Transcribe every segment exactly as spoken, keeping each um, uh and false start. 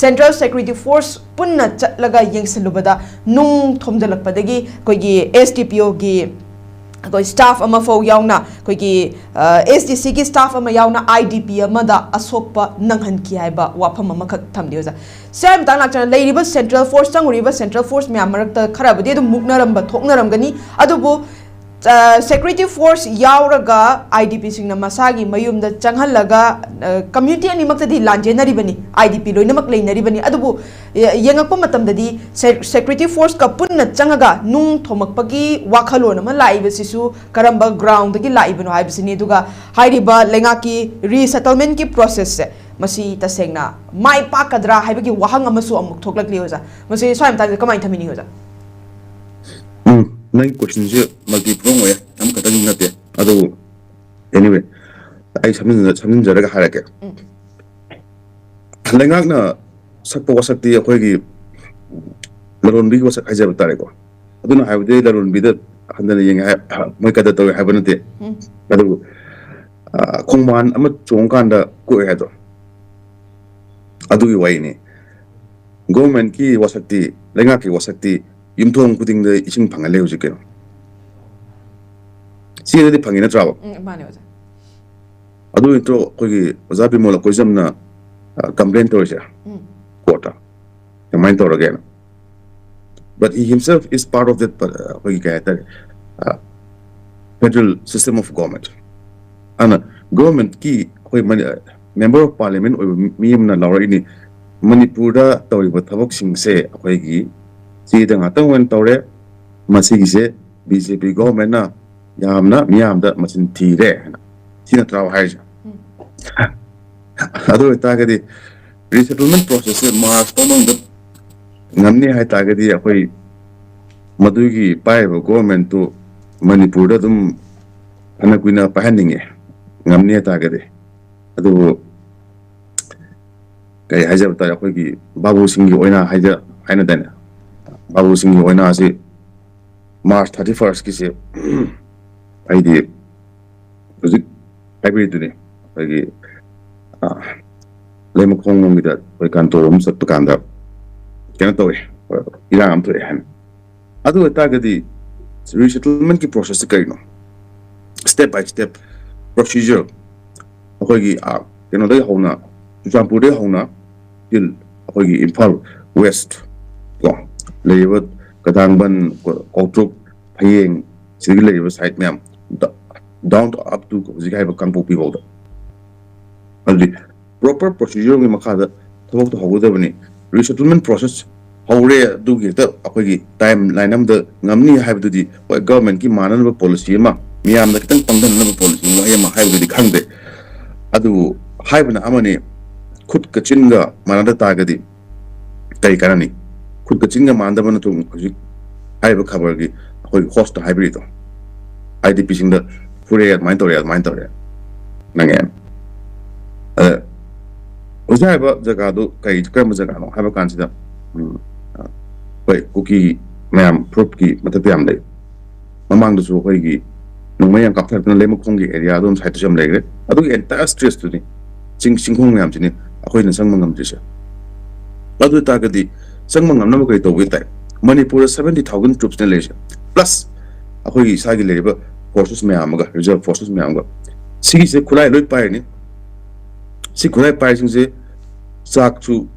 Central Security Force ꯄꯨꯟꯅ ꯆꯠꯂꯒ ꯌꯦꯡꯁꯤꯜꯂꯨꯕꯗ ꯅꯨꯡ ꯊꯣꯝꯖꯤꯜꯂꯛꯄꯗꯒꯤ ꯑꯩꯈꯣꯏꯒꯤ S D P O ꯒꯤ ꯑꯩꯈꯣꯏ staff ꯑꯃ ꯐꯥꯎ ꯌꯥꯎꯅ ꯑꯩꯈꯣꯏꯒꯤ S D C ꯒꯤ staff ꯑꯃ ꯌꯥꯎꯅ I D P ꯑꯃꯗ ꯑꯁꯣꯛꯄ ꯅꯪꯍꯟꯈꯤ ꯍꯥꯏꯕ ꯋꯥꯐꯝ ꯑꯃꯈꯛ ꯊꯝꯕꯤꯌꯨ ꯑꯣꯖꯥ꯫ ꯁꯤ ꯍꯥꯏ ꯃꯇꯥꯡ ꯂꯥꯛꯆꯅ ꯂꯩꯔꯤꯕ Central Force, ꯆꯪꯉꯨꯔꯤꯕ Central Force ꯃꯌꯥꯝ ꯃꯔꯛꯇ ꯈꯔꯕꯨꯗꯤ ꯑꯗꯨꯝ ꯃꯨꯛꯅꯔꯝꯕ ꯊꯣꯛꯅꯔꯝꯒꯅꯤ, ꯑꯗꯨꯕꯨ Security Force ꯌꯥꯎꯔꯒ I D P ꯁꯤꯡꯅ ꯃꯁꯥꯒꯤ ꯃꯌꯨꯝꯗ ꯆꯪꯍꯜꯂꯒ community ꯑꯅꯤꯃꯛꯇꯗꯤ ꯂꯥꯟꯖꯦꯟꯅꯔꯤꯕꯅꯤ, I D P ꯂꯣꯏꯅꯃꯛ ꯂꯩꯅꯔꯤꯕꯅꯤ꯫ ꯑꯗꯨꯕꯨ ꯌꯦꯡꯉꯛꯄ ꯃꯇꯝꯗꯗꯤ Security Force ꯀ ꯄꯨꯟꯅ ꯆꯪꯉꯒ ꯅꯨꯡ ꯊꯣꯝꯃꯛꯄꯒꯤ ꯋꯥꯈꯜꯂꯣꯟ ꯑꯃ ꯂꯥꯛꯏꯕꯁꯤꯁꯨ ꯀꯔꯝꯕ ground ꯗꯒꯤ ꯂꯥꯛꯏꯕꯅꯣ ꯍꯥꯏꯕꯁꯤꯅꯤ꯫ ꯑꯗꯨꯒ ꯍꯥꯏꯔꯤꯕ ꯂꯩꯉꯥꯛꯀꯤ resettlement ꯀꯤ process ꯁꯦ ꯃꯁꯤ ꯇꯁꯦꯡꯅ ꯃꯥꯏ ꯄꯥꯛꯀꯗ꯭ꯔꯥ ꯍꯥꯏꯕꯒꯤ ꯋꯥꯍꯪ ꯑꯃꯁꯨ ꯑꯃꯨꯛ ꯊꯣꯛꯂꯛꯂꯤ ꯑꯣꯖꯥ꯫ ꯃꯁꯤ ꯁ꯭ꯋꯥꯏ ꯃꯇꯥꯡꯗ ꯀꯃꯥꯏꯅ ꯊꯝꯕꯤꯅꯤꯡꯉꯤ ꯑꯣꯖꯥ? ꯎꯝ, ꯅꯪꯒꯤ question ꯁꯦ multi prong ꯑꯣꯏꯌꯦ, ꯑꯃꯈꯛꯇꯪ ꯅꯠꯇꯦ꯫ ꯑꯗꯨꯕꯨ anyway, ꯑꯩ ꯁꯝꯖꯤꯟꯖ- ꯁꯝꯖꯤꯟꯖꯔꯒ ꯍꯥꯏꯔꯛꯀꯦ꯫ ꯎꯝ꯫ ꯂꯩꯉꯥꯛꯅ ꯁꯛꯄ ꯋꯥꯁꯛꯇꯤ ꯑꯩꯈꯣꯏꯒꯤ ꯂꯂꯣꯟꯕꯤꯒꯤ ꯋꯥꯁꯛ ꯍꯥꯏꯖꯕ ꯇꯥꯔꯦꯀꯣ꯫ ꯑꯗꯨꯅ ꯍꯥꯏꯕꯗꯤ ꯂꯂꯣꯟꯕꯤꯗ ꯍꯟꯊꯅ ꯌꯦꯡꯉꯦ ꯍꯥꯏ- ꯃꯣꯏ ꯀꯗꯔ ꯇꯧꯋꯦ ꯍꯥꯏꯕ ꯅꯠꯇꯦ꯫ ꯎꯝ꯫ ꯑꯗꯨꯕꯨ ꯑ, ꯈꯣꯡꯕꯥꯟ ꯑꯃ ꯆꯣꯡꯉꯀꯥꯟꯗ ꯀꯣꯛꯑꯦ ꯍꯥꯏꯗꯣ, ꯑꯗꯨꯒꯤ ꯋꯥꯔꯤꯅꯤ꯫ Government ꯀꯤ ꯋꯥꯁꯛꯇꯤ, ꯂꯩꯉꯥꯛꯀꯤ ꯋꯥꯁꯛꯇꯤ ꯌꯨꯝꯊꯣꯡ ꯈꯨꯗꯤꯡꯗ ꯏꯁꯤꯡ ꯐꯪꯍꯜꯂꯦ ꯍꯧꯖꯤꯛ ꯀꯩꯅꯣ꯫ ꯆꯦꯗꯗꯤ ꯐꯪꯉꯤ ꯅꯠꯇ꯭ꯔꯥꯕ? ꯎꯝ, ꯃꯥꯅꯦ ꯑꯣꯖꯥ꯫ ꯑꯗꯨ ꯅꯠꯇ꯭ꯔꯣ ꯑꯩꯈꯣꯏꯒꯤ ꯑꯣꯖꯥ ꯕꯤꯃꯣꯜ ꯑꯩꯈꯣꯏꯖꯝꯅ complain ꯇꯧꯔꯤꯁꯦ ꯎꯝ꯫ Court ꯇ? ꯀꯃꯥꯏꯅ ꯇꯧꯔꯒꯦꯅ? But he himself is part of that, ꯑꯩꯈꯣꯏꯒꯤ ꯀꯩ ꯍꯥꯏꯇꯥꯔꯦ, federal system of government꯫ ꯑꯗꯨꯅ government ꯀꯤ ꯑꯩꯈꯣꯏ ꯃꯅꯤ- Member of Parliament ꯑꯣꯏꯕ ꯃꯤ ꯑꯃꯅ ꯂꯥꯎꯔꯛꯏꯅꯤ, ꯃꯅꯤꯄꯨꯔꯗ ꯇꯧꯔꯤꯕ ꯊꯕꯛꯁꯤꯡꯁꯦ ꯑꯩꯈꯣꯏꯒꯤ ꯆꯦꯗ ꯉꯥꯛꯇꯪ ꯑꯣꯏꯅ ꯇꯧꯔꯦ, ꯃꯁꯤꯒꯤꯁꯦ B J P government ꯅ ꯌꯥꯝꯅ ꯃꯤꯌꯥꯝꯗ ꯃꯆꯤꯟ ꯊꯤꯔꯦ ꯍꯥꯏꯅ꯫ ꯁꯤ ꯅꯠꯇ꯭ꯔꯥꯕ ꯍꯥꯏꯔꯤꯁꯦ? ꯎꯝ꯫ ꯑꯗꯨ ꯑꯣꯏꯇꯥꯔꯒꯗꯤ resettlement process ꯁꯦ March ꯐꯥꯎ ꯃꯅꯨꯡꯗ ꯉꯝꯅꯤ ꯍꯥꯏꯇꯥꯔꯒꯗꯤ ꯑꯩꯈꯣꯏ ꯃꯗꯨꯒꯤ ꯄꯥꯏꯔꯤꯕ government ꯇꯨ ꯃꯅꯤꯄꯨꯔꯗ ꯑꯗꯨꯝ ꯐꯅ ꯀꯨꯏꯅ ꯄꯥꯏꯍꯟꯅꯤꯡꯉꯦ, ꯉꯝꯅꯤ ꯍꯥꯏꯇꯥꯔꯒꯗꯤ꯫ ꯑꯗꯨꯕꯨ ꯀꯔꯤ ꯍꯥꯏꯖꯕ ꯇꯥꯔꯦ, ꯑꯩꯈꯣꯏꯒꯤ ꯕꯥꯕꯨꯁꯤꯡꯒꯤ ꯑꯣꯏꯅ ꯍꯥꯏꯖ- ꯍꯥꯏꯅꯗꯥꯏꯅꯦ, ꯕꯥꯕꯨꯁꯤꯡꯒꯤ ꯑꯣꯏꯅ ꯑꯁꯤ March thirty first ꯀꯤꯁꯦ ꯑꯩꯗꯤ ꯍꯧꯖꯤꯛ ꯍꯥꯏꯕꯤꯔꯤꯗꯨꯅꯤ, ꯑꯩꯈꯣꯏꯒꯤ ꯑ, ꯂꯩꯃꯈꯣꯡ ꯂꯣꯝꯒꯤꯗ ꯑꯩꯈꯣꯏ ꯀꯥꯟꯇꯣ ꯑꯃ ꯆꯠꯄ ꯀꯥꯟꯗ ꯀꯩꯅꯣ ꯇꯧꯋꯦ, ꯏꯔꯥꯡ ꯑꯃ ꯊꯣꯛꯑꯦ ꯍꯥꯏꯅ꯫ ꯑꯗꯨ ꯑꯣꯏꯇꯥꯔꯒꯗꯤ resettlement ꯀꯤ process ꯁꯦ ꯀꯔꯤꯅꯣ? Step by step procedure, ꯑꯩꯈꯣꯏꯒꯤ, ꯑ, ꯀꯩꯅꯣꯗꯒꯤ ꯍꯧꯅ, ꯆꯨꯔꯆꯥꯟꯄꯨꯔꯗꯒꯤ ꯍꯧꯅ till ꯑꯩꯈꯣꯏꯒꯤ ꯏꯝꯐꯥꯜ West ꯀꯣ, ꯂꯩꯔꯤꯕ ꯀꯗꯥꯡꯕꯟ, ꯀꯣ-, ꯀꯧꯇ꯭ꯔꯨꯛ, ꯐꯌꯦꯡ, ꯁꯤꯗꯒꯤ ꯂꯩꯔꯤꯕ side ꯃꯌꯥꯝ, ꯗ-, down to up to ꯍꯧꯖꯤꯛ ꯍꯥꯏꯔꯤꯕ ꯀꯥꯡꯄꯣꯛꯄꯤ ꯐꯥꯎꯗ꯫ ꯑꯗꯨꯗꯤ proper procedure ꯒꯤ ꯃꯈꯥꯗ ꯊꯕꯛꯇꯣ ꯍꯧꯒꯗꯕꯅꯤ꯫ Resettlement process ꯍꯧꯔꯦ, ꯑꯗꯨꯒꯤ ꯍꯦꯛꯇ ꯑꯩꯈꯣꯏꯒꯤ timeline ꯑꯃꯗ ꯉꯝꯅꯤ ꯍꯥꯏꯕꯗꯨꯗꯤ, ꯍꯣꯏ, government ꯀꯤ ꯃꯥꯟꯅꯅꯕ policy ꯑꯃ, ꯃꯤꯌꯥꯝꯗ ꯈꯤꯇꯪ ꯄꯪꯊꯅꯅꯕ policy ꯑꯃ, ꯋꯥꯍꯩ ꯑꯃ ꯍꯥꯏꯕꯗꯨꯗꯤ ꯈꯪꯗꯦ꯫ ꯑꯗꯨꯕꯨ ꯍꯥꯏꯕꯅ ꯑꯃꯅꯤ, ꯈꯨꯠꯀ ꯆꯤꯟꯒ ꯃꯥꯟꯅꯗ ꯇꯥꯔꯒꯗꯤ ꯀꯔꯤ ꯀꯥꯟꯅꯅꯤ? ꯈꯨꯠꯀ ꯆꯤꯟꯒ ꯃꯥꯟꯅꯗꯕ ꯅꯠꯇ꯭ꯔꯣ ꯍꯧꯖꯤꯛ ꯍꯥꯏꯔꯤꯕ ꯈꯕꯔꯒꯤ ꯑꯩꯈꯣꯏ host ꯇ ꯍꯥꯏꯕꯤꯔꯤꯗꯣ? IDP ꯁꯤꯡꯗ ꯐꯨꯔꯦ, ꯑꯗꯨꯃꯥꯏꯅ ꯇꯧꯔꯦ, ꯑꯗꯨꯃꯥꯏꯅ ꯇꯧꯔꯦ꯫ ꯅꯪ ꯑꯦ, ꯑꯗ ꯍꯧꯖꯤꯛ ꯍꯥꯏꯔꯤꯕ ꯖꯒꯥꯗꯨ ꯀꯔꯤ, ꯀꯔꯝꯕ ꯖꯒꯥꯅꯣ ꯍꯥꯏꯕ ꯀꯥꯟꯁꯤꯗ, ꯎꯝ, ꯑ, ꯍꯣꯏ, ꯀꯨꯀꯤ ꯃꯌꯥꯝ ꯐꯨꯔꯨꯞꯀꯤ ꯃꯊꯛꯇ ꯌꯥꯝ ꯂꯩ꯫ ꯃꯃꯥꯡꯗꯁꯨ ꯑꯩꯈꯣꯏꯒꯤ ꯅꯣꯡꯃꯩ ꯌꯥꯝ ꯀꯥꯞꯊꯔꯛꯇꯅ ꯂꯩꯃꯈꯣꯡꯒꯤ area ꯑꯗꯣꯝ side ꯇꯁꯨ ꯌꯥꯝ ꯂꯩꯈ꯭ꯔꯦ꯫ ꯑꯗꯨꯒꯤ entire stretch ꯇꯨꯅꯤ, ꯆꯤꯡ, ꯆꯤꯡꯈꯣꯡ ꯃꯌꯥꯝꯁꯤꯅꯤ ꯑꯩꯈꯣꯏꯅ ꯆꯪꯕ ꯉꯝꯗ꯭ꯔꯤꯁꯦ꯫ ꯑꯗꯨ ꯑꯣꯏꯇꯥꯔꯒꯗꯤ ꯆꯪꯕ ꯉꯝꯅꯕ ꯀꯔꯤ ꯇꯧꯕ ꯇꯥꯏ? ꯃꯅꯤꯄꯨꯔꯗ seventy thousand troops ꯅ ꯂꯩꯔꯤꯁꯦ, plus ꯑꯩꯈꯣꯏꯒꯤ ꯏꯁꯥꯒꯤ ꯂꯩꯔꯤꯕ forces ꯃꯌꯥꯝ ꯑꯃꯒ, reserve forces ꯃꯌꯥꯝ ꯑꯃꯒ, ꯁꯤꯒꯤꯁꯦ ꯈꯨꯠꯂꯥꯏ ꯂꯣꯏ ꯄꯥꯏꯔꯅꯤ꯫ ꯁꯤ ꯈꯨꯠꯂꯥꯏ ꯄꯥꯏꯔꯤꯁꯤꯡꯁꯦ ꯆꯥꯛꯁꯨ,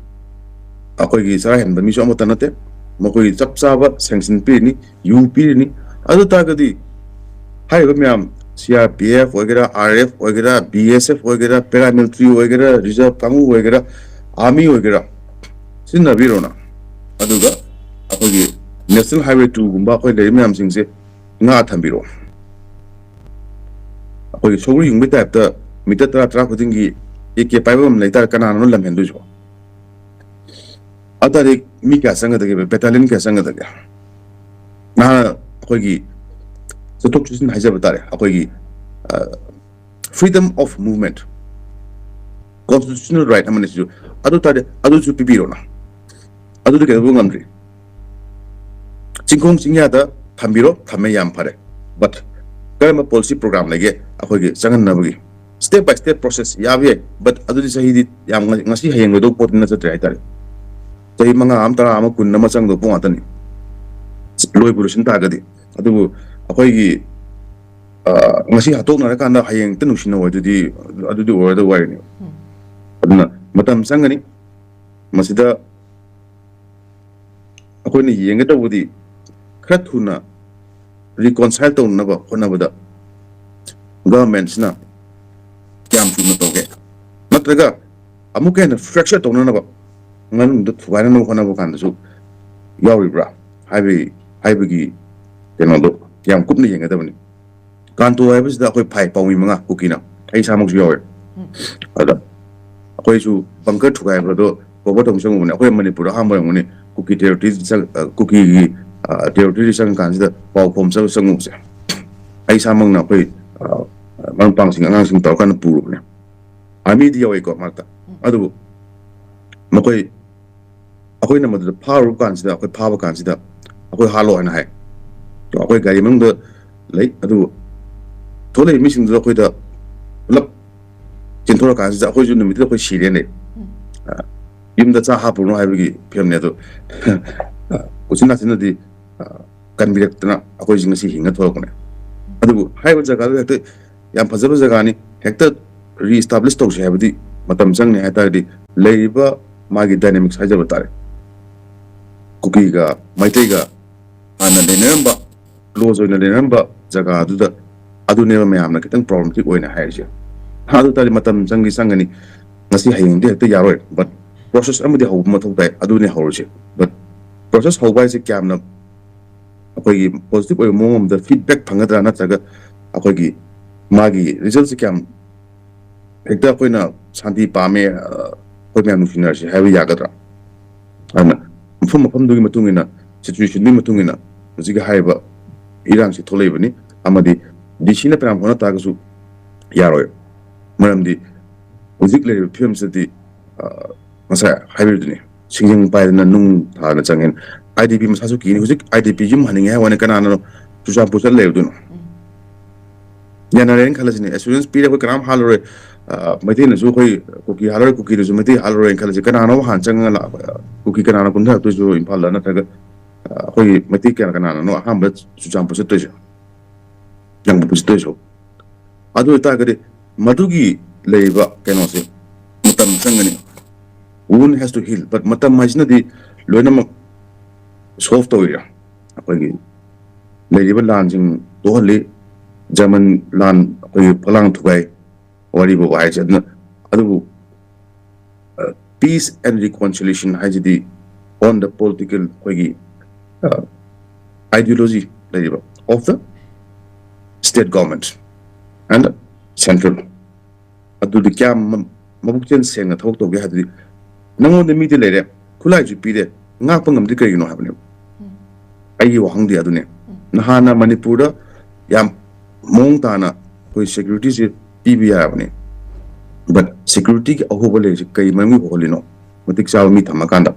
ꯑꯩꯈꯣꯏꯒꯤ ꯆꯔꯥ ꯍꯦꯟꯕ ꯃꯤꯁꯨ ꯑꯃꯠꯇ ꯅꯠꯇꯦ꯫ ꯃꯈꯣꯏꯒꯤ ꯆꯞ ꯆꯥꯕ sanction ꯄꯤꯔꯅꯤ, ꯌꯨ ꯄꯤꯔꯅꯤ꯫ ꯑꯗꯨ ꯇꯥꯔꯒꯗꯤ ꯍꯥꯏꯔꯤꯕ ꯃꯌꯥꯝ CRPF ꯑꯣꯏꯒꯦꯔꯥ, RF ꯑꯣꯏꯒꯦꯔꯥ, BSF ꯑꯣꯏꯒꯦꯔꯥ, paramilitary ꯑꯣꯏꯒꯦꯔꯥ, reserve ꯀꯥꯡꯕꯨ ꯑꯣꯏꯒꯦꯔꯥ, army ꯑꯣꯏꯒꯦꯔꯥ, ꯁꯤꯖꯤꯟꯅꯕꯤꯔꯣꯅ꯫ ꯑꯗꯨꯒ ꯑꯩꯈꯣꯏꯒꯤ National Highway two ꯒꯨꯝꯕ ꯑꯩꯈꯣꯏ ꯂꯩꯔꯤꯕ ꯃꯌꯥꯝꯁꯤꯡꯁꯦ ꯉꯥ ꯊꯝꯕꯤꯔꯣ꯫ ꯑꯩꯈꯣꯏꯒꯤ ꯁꯧꯒ꯭ꯔꯤ ꯌꯨꯡꯕꯒꯤ type ꯇ meter ꯇꯔꯥ, ꯇꯔꯥ ꯈꯨꯗꯤꯡꯒꯤ AK ꯄꯥꯏꯕ ꯑꯃ ꯂꯩꯇꯥꯔꯦ, ꯀꯅꯥꯅꯣ ꯂꯝ ꯍꯦꯟꯗꯣꯏꯁꯤꯕꯣ? ꯑꯗꯨ ꯇꯥꯔꯗꯤ ꯃꯤ ꯀꯌꯥ ꯆꯪꯒꯗꯒꯦ? Battalion ꯀꯌꯥ ꯆꯪꯒꯗꯒꯦ? ꯅꯍꯥꯟ ꯑꯩꯈꯣꯏꯒꯤ ꯆꯠꯊꯣꯛ ꯆꯠꯁꯤꯟ ꯍꯥꯏꯖꯕ ꯇꯥꯔꯦ, ꯑꯩꯈꯣꯏꯒꯤ, ꯑ, freedom of movement, constitutional right ꯑꯃꯅꯤ ꯁꯤꯁꯨ꯫ ꯑꯗꯨ ꯇꯥꯔꯗꯤ ꯑꯗꯨꯁꯨ ꯄꯤꯕꯤꯔꯣꯅ꯫ ꯑꯗꯨꯗꯤ ꯀꯩꯗꯧꯕ ꯉꯝꯗ꯭ꯔꯤ? ꯆꯤꯡꯈꯣꯡ ꯆꯤꯡꯌꯥꯗ ꯊꯝꯕꯤꯔꯣ, ꯊꯝꯃꯦ, ꯌꯥꯝ ꯐꯔꯦ꯫ But ꯀꯔꯝꯕ policy program ꯂꯩꯒꯦ ꯑꯩꯈꯣꯏꯒꯤ ꯆꯪꯍꯟꯅꯕꯒꯤ? step by step process ꯌꯥꯕ ꯌꯥꯏ, but ꯑꯗꯨꯗꯤ ꯆꯍꯤꯗꯤ ꯌꯥꯝ ꯉ-, ꯉꯁꯤ ꯍꯌꯦꯡ ꯂꯣꯏꯗꯧ ꯄꯣꯠꯇꯤ ꯅꯠꯆꯗ꯭ꯔꯦ ꯍꯥꯏꯇꯥꯔꯦ꯫ ꯆꯍꯤ ꯃꯉꯥ ꯑꯃ, ꯇꯔꯥ ꯑꯃ, ꯀꯨꯟ ꯑꯃ ꯆꯪꯗꯧꯕ ꯄꯣꯠ ꯉꯥꯛꯇꯅꯤ, ꯂꯣꯏꯕꯨ ꯂꯣꯏꯁꯤꯟ ꯇꯥꯔꯒꯗꯤ꯫ ꯑꯗꯨꯕꯨ ꯑꯩꯈꯣꯏꯒꯤ, ꯑ, ꯉꯁꯤ ꯍꯥꯠꯇꯣꯛꯅꯔꯀꯥꯟꯗ ꯍꯌꯦꯡ ꯍꯦꯛꯇ ꯅꯨꯡꯁꯤꯅꯧ ꯍꯥꯏꯗꯨꯗꯤ, ꯑꯗꯨꯗꯤ ꯑꯣꯏꯔꯣꯏꯗꯧꯕ ꯋꯥꯔꯤꯅꯤ꯫ ꯑꯗꯨꯅ ꯃꯇꯝ ꯆꯪꯒꯅꯤ꯫ ꯃꯁꯤꯗ ꯑꯩꯈꯣꯏꯅ ꯌꯦꯡꯒꯗꯧꯕꯗꯤ ꯈꯔ ꯊꯨꯅ reconcile ꯇꯧꯅꯅꯕ ꯍꯣꯠꯅꯕꯗ government ꯁꯤꯅ ꯀꯌꯥꯝ ꯊꯨꯅ ꯇꯧꯒꯦ, ꯅꯠꯇ꯭ꯔꯒ ꯑꯃꯨꯛꯀ ꯍꯦꯟꯅ fracture ꯇꯧꯅꯅꯕ, ꯃꯅꯨꯡꯗ ꯊꯨꯒꯥꯏꯅꯅꯕ ꯍꯣꯠꯅꯕ ꯀꯥꯟꯗꯁꯨ ꯌꯥꯎꯔꯤꯕ꯭ꯔꯥ ꯍꯥꯏꯕꯒꯤ, ꯍꯥꯏꯕꯒꯤ ꯀꯩꯅꯣꯗꯣ ꯌꯥꯝ ꯀꯨꯞꯅ ꯌꯦꯡꯒꯗꯕꯅꯤ꯫ ꯀꯥꯟꯇꯣ ꯍꯥꯏꯕꯁꯤꯗ ꯑꯩꯈꯣꯏ ꯐꯥꯏ ꯄꯥꯎꯃꯤ ꯃꯉꯥ ꯀꯨꯀꯤꯅ, ꯑꯩ ꯏꯁꯥꯃꯛꯁꯨ ꯌꯥꯎꯋꯦ꯫ ꯑꯗ ꯑꯩꯈꯣꯏꯁꯨ bunker ꯊꯨꯒꯥꯏꯕꯗꯣ cover ꯇꯧꯕ ꯆꯪꯉꯨꯕꯅꯦ꯫ ꯑꯩꯈꯣꯏ ꯃꯅꯤꯄꯨꯔꯗ ꯑꯍꯥꯟꯕ ꯑꯣꯏꯔꯝꯒꯅꯤ ꯀꯨꯀꯤ territory ꯆꯪ-, ꯑ, ꯀꯨꯀꯤꯒꯤ, ꯑ, territory ꯆꯪꯉꯀꯥꯟꯁꯤꯗ ꯄꯥꯎ ꯈꯣꯝ ꯆꯪ-, ꯆꯪꯉꯨꯕꯁꯦ꯫ ꯑꯩ ꯏꯁꯥꯃꯛꯅ ꯑꯩꯈꯣꯏ, ꯑ, ꯃꯔꯨꯞ ꯃꯄꯥꯡꯁꯤꯡ, ꯑꯉꯥꯡꯁꯤꯡ ꯇꯧꯔꯀꯥꯟꯗ ꯄꯨꯔꯨꯕꯅꯦ꯫ Army ꯗꯤ ꯌꯧꯋꯦꯀꯣ ꯃꯔꯛꯇ꯫ ꯑꯗꯨꯕꯨ ꯃꯈꯣꯏ, ꯑꯩꯈꯣꯏꯅ ꯃꯗꯨꯗ ꯐꯥꯔꯨꯕ ꯀꯥꯟꯁꯤꯗ, ꯑꯩꯈꯣꯏ ꯐꯥꯕ ꯀꯥꯟꯁꯤꯗ ꯑꯩꯈꯣꯏ ꯍꯥꯠꯂꯣ ꯍꯥꯏꯅ ꯍꯥꯏ꯫ ꯑꯩꯈꯣꯏ ꯒꯥꯔꯤ ꯃꯅꯨꯡꯗ ꯂꯩ, ꯑꯗꯨꯕꯨ ꯊꯣꯛꯂꯛꯏꯕ ꯃꯤꯁꯤꯡꯗꯨꯗ ꯑꯩꯈꯣꯏꯗ ꯄꯨꯂꯞ ꯆꯦꯟꯊꯣꯔꯛꯀꯥꯟꯁꯤꯗ ꯑꯩꯈꯣꯏꯁꯨ ꯅꯨꯃꯤꯠꯇꯨꯗ ꯑꯩꯈꯣꯏ ꯁꯤꯔꯦꯅꯦ꯫ ꯑ, ꯌꯨꯝꯗ ꯆꯥꯛ ꯍꯥꯞꯄꯨꯔꯅꯨ ꯍꯥꯏꯕꯒꯤ ꯐꯤꯕꯝꯅꯦ꯫ ꯑꯗꯣ, ꯑ, ꯎꯆꯤꯟ ꯅꯥꯆꯤꯟꯅꯗꯤ, ꯑ, ꯀꯟꯕꯤꯔꯛꯇꯅ ꯑꯩꯈꯣꯏꯁꯤ ꯉꯁꯤ ꯍꯤꯡꯅ ꯊꯣꯛꯂꯛꯄꯅꯦ꯫ ꯑꯗꯨꯕꯨ ꯍꯥꯏꯔꯤꯕ ꯖꯒꯥꯗꯨ ꯍꯦꯛꯇ ꯌꯥꯝ ꯐꯖꯕ ꯖꯒꯥꯅꯤ, ꯍꯦꯛꯇ re-establish ꯇꯧꯁꯦ ꯍꯥꯏꯕꯗꯤ ꯃꯇꯝ ꯆꯪꯅꯤ ꯍꯥꯏ ꯇꯥꯔꯗꯤ, ꯂꯩꯔꯤꯕ ꯃꯥꯒꯤ dynamics ꯍꯥꯏꯖꯕ ꯇꯥꯔꯦ, ꯀꯨꯀꯤꯒ ꯃꯩꯇꯩꯒ ꯍꯥꯟꯅ ꯂꯩꯅꯔꯝꯕ, close ꯑꯣꯏꯅ ꯂꯩꯅꯔꯝꯕ ꯖꯒꯥꯗꯨꯗ, ꯑꯗꯨꯅꯦꯕ ꯃꯌꯥꯝꯅ ꯈꯤꯇꯪ problematic ꯑꯣꯏꯅ ꯍꯥꯏꯔꯤꯁꯦ꯫ ꯑꯗꯨ ꯇꯥꯔꯗꯤ ꯃꯇꯝ ꯆꯪꯗꯤ ꯆꯪꯒꯅꯤ, ꯉꯁꯤ ꯍꯌꯦꯡꯗꯤ ꯍꯦꯛꯇ ꯌꯥꯔꯣꯏ, but process ꯑꯃꯗꯤ ꯍꯧꯕ ꯃꯊꯧ ꯇꯥꯏ, ꯑꯗꯨꯅꯦ ꯍꯧꯔꯤꯁꯦ꯫ But process ꯍꯧꯕ ꯍꯥꯏꯁꯦ ꯀꯌꯥꯝꯅ ꯑꯩꯈꯣꯏꯒꯤ positive ꯑꯣꯏꯕ ꯃꯑꯣꯡ ꯑꯃꯗ feedback ꯐꯪꯒꯗ꯭ꯔꯥ, ꯅꯠꯇ꯭ꯔꯒ ꯑꯩꯈꯣꯏꯒꯤ ꯃꯥꯒꯤ result ꯁꯦ ꯀꯌꯥꯝ ꯍꯦꯛꯇ ꯑꯩꯈꯣꯏꯅ ꯁꯥꯟꯇꯤ ꯄꯥꯝꯃꯦ, ꯑ, ꯑꯩꯈꯣꯏ ꯃꯌꯥꯝ ꯅꯨꯡꯁꯤꯅꯔꯁꯤ ꯍꯥꯏꯕ ꯌꯥꯒꯗ꯭ꯔꯥ? ꯑꯗꯨꯅ ꯃꯐꯝ ꯃꯐꯝꯗꯨꯒꯤ ꯃꯇꯨꯡ ꯏꯟꯅ, situation ꯗꯨꯒꯤ ꯃꯇꯨꯡ ꯏꯟꯅ ꯍꯧꯖꯤꯛꯀꯤ ꯍꯥꯏꯔꯤꯕ ꯏꯔꯥꯡꯁꯤ ꯊꯣꯛꯂꯛꯏꯕꯅꯤ꯫ ꯑꯃꯗꯤ D C ꯅ ꯐꯅꯌꯥꯝ ꯍꯣꯠꯅ ꯇꯥꯔꯒꯁꯨ ꯌꯥꯔꯣꯏ, ꯃꯔꯝꯗꯤ ꯍꯧꯖꯤꯛ ꯂꯩꯔꯤꯕ ꯐꯤꯕꯝꯁꯤꯗꯗꯤ, ꯑ, ꯉꯁꯥꯏ ꯍꯥꯏꯕꯤꯕꯗꯨꯅꯤ, ꯁꯤꯡꯖꯪ ꯄꯥꯏꯗꯅ ꯅꯨꯡ ꯊꯥꯗꯅ ꯆꯪꯉꯦꯅ꯫ I D P ꯃꯁꯥꯁꯨ ꯀꯤꯅꯤ꯫ ꯍꯧꯖꯤꯛ I D P ꯌꯨꯝ ꯍꯟꯅꯤꯡꯉꯦ ꯍꯥꯏ ꯋꯥꯅꯤ, ꯀꯅꯥꯅ ꯆꯨꯔꯆꯥꯟꯄꯨꯔ ꯆꯠꯂ ꯂꯩꯔꯨꯗꯣꯏꯅꯣ? ꯌꯥꯅꯔꯦꯅ ꯈꯜꯂꯁꯤꯅꯦ, ꯑꯦꯁꯨꯔꯦꯟꯁ ꯄꯤꯔꯦ, ꯑꯩꯈꯣꯏ ꯀꯅꯥꯝ ꯍꯥꯠꯂꯔꯣꯏ, ꯑ, ꯃꯩꯇꯩꯅꯁꯨ ꯑꯩꯈꯣꯏ ꯀꯨꯀꯤ ꯍꯥꯠꯂꯔꯣꯏ, ꯀꯨꯀꯤꯅꯁꯨ ꯃꯩꯇꯩ ꯍꯥꯠꯂꯔꯣꯏꯅ ꯈꯜꯂꯁꯤ꯫ ꯀꯅꯥꯅꯣ ꯍꯥꯟꯅ ꯆꯪꯉꯒ ꯂꯥꯛ-, ꯀꯨꯀꯤ ꯀꯅꯥꯅꯣ ꯀꯨꯝꯊꯔꯛꯇꯣꯏꯁꯨ ꯏꯝꯐꯥꯜꯗ? ꯅꯠꯇ꯭ꯔꯒ, ꯑ, ꯑꯩꯈꯣꯏꯒꯤ ꯃꯩꯇꯩ ꯀꯌꯥ ꯀꯅꯥꯅꯣ ꯑꯍꯥꯟꯕ ꯆꯨꯔꯆꯥꯟꯄꯨꯔ ꯆꯠꯇꯣꯏꯁꯦ, ꯀꯥꯡꯄꯣꯛꯄꯤ ꯆꯠꯇꯣꯏꯁꯦ? ꯑꯗꯨ ꯑꯣꯏꯇꯥꯔꯒꯗꯤ ꯃꯗꯨꯒꯤ ꯂꯩꯔꯤꯕ ꯀꯩꯅꯣꯁꯦ ꯃꯇꯝ ꯆꯪꯒꯅꯤ꯫ Wound has to heal, but ꯃꯇꯝ ꯍꯥꯏꯁꯤꯅꯗꯤ ꯂꯣꯏꯅꯃꯛ ꯁꯣꯜꯚ ꯇꯧꯔꯤꯔꯥ? ꯑꯩꯈꯣꯏꯒꯤ ꯂꯩꯔꯤꯕ ꯂꯥꯟꯁꯤꯡ ꯇꯣꯛꯍꯜꯂꯤ, ꯖꯔꯃꯟ ꯂꯥꯟ ꯑꯩꯈꯣꯏꯒꯤ ꯐꯂꯥꯡ ꯊꯨꯒꯥꯏ, ꯋꯥꯔꯤꯕꯨ ꯍꯥꯏꯁꯦ꯫ ꯑꯗꯨꯅ ꯑꯗꯨꯕꯨ peace and reconciliation ꯍꯥꯏꯁꯤꯗꯤ on the political ꯑꯩꯈꯣꯏꯒꯤ ideology ꯂꯩꯔꯤꯕ of the state government and central, ꯑꯗꯨꯗꯤ ꯀꯌꯥꯝ ꯃ-, ꯃꯕꯨꯛꯆꯦꯜ ꯁꯦꯡꯅ ꯊꯕꯛ ꯇꯧꯒꯦ ꯍꯥꯏꯕꯗꯤ, ꯅꯪꯉꯣꯟꯗ ꯃꯤꯗꯤ ꯂꯩꯔꯦ, ꯈꯨꯠꯂꯥꯏꯁꯨ ꯄꯤꯔꯦ, ꯉꯥꯛꯄ ꯉꯝꯗꯤ ꯀꯩꯒꯤꯅꯣ ꯍꯥꯏꯕꯅꯦꯕ꯫ ꯑꯩꯒꯤ ꯋꯥꯍꯪꯗꯤ ꯑꯗꯨꯅꯦ꯫ ꯅꯍꯥꯟꯅ ꯃꯅꯤꯄꯨꯔꯗ ꯌꯥꯝ ꯃꯑꯣꯡ ꯇꯥꯅ ꯑꯩꯈꯣꯏ ꯁꯦꯀ꯭ꯌꯨꯔꯤꯇꯤꯁꯦ ꯄꯤꯕ ꯌꯥꯔꯕꯅꯦ, ꯕꯠ ꯁꯦꯀ꯭ꯌꯨꯔꯤꯇꯤꯒꯤ ꯑꯍꯣꯕ ꯂꯩꯔꯤꯁꯦ ꯀꯩ ꯃꯔꯝꯒꯤ ꯍꯣꯍꯜꯂꯤꯅꯣ? ꯃꯇꯤꯛ ꯆꯥꯕ ꯃꯤ ꯊꯝꯃꯀꯥꯟꯗ꯫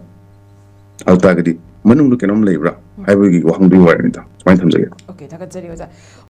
ꯑꯗꯨ ꯇꯥꯔꯒꯗꯤ ꯃꯅꯨꯡꯗ ꯀꯩꯅꯣꯝ ꯂꯩꯕ꯭ꯔꯥ ꯍꯥꯏꯕꯒꯤ ꯋꯥꯍꯪꯗꯨꯒꯤ ꯋꯥꯔꯤꯅꯤꯗ꯫ ꯁꯨꯃꯥꯏꯅ ꯊꯝꯖꯒꯦ꯫ ꯑꯣꯀꯦ, ꯊꯥꯒꯠꯆꯔꯤ ꯑꯣꯖꯥ꯫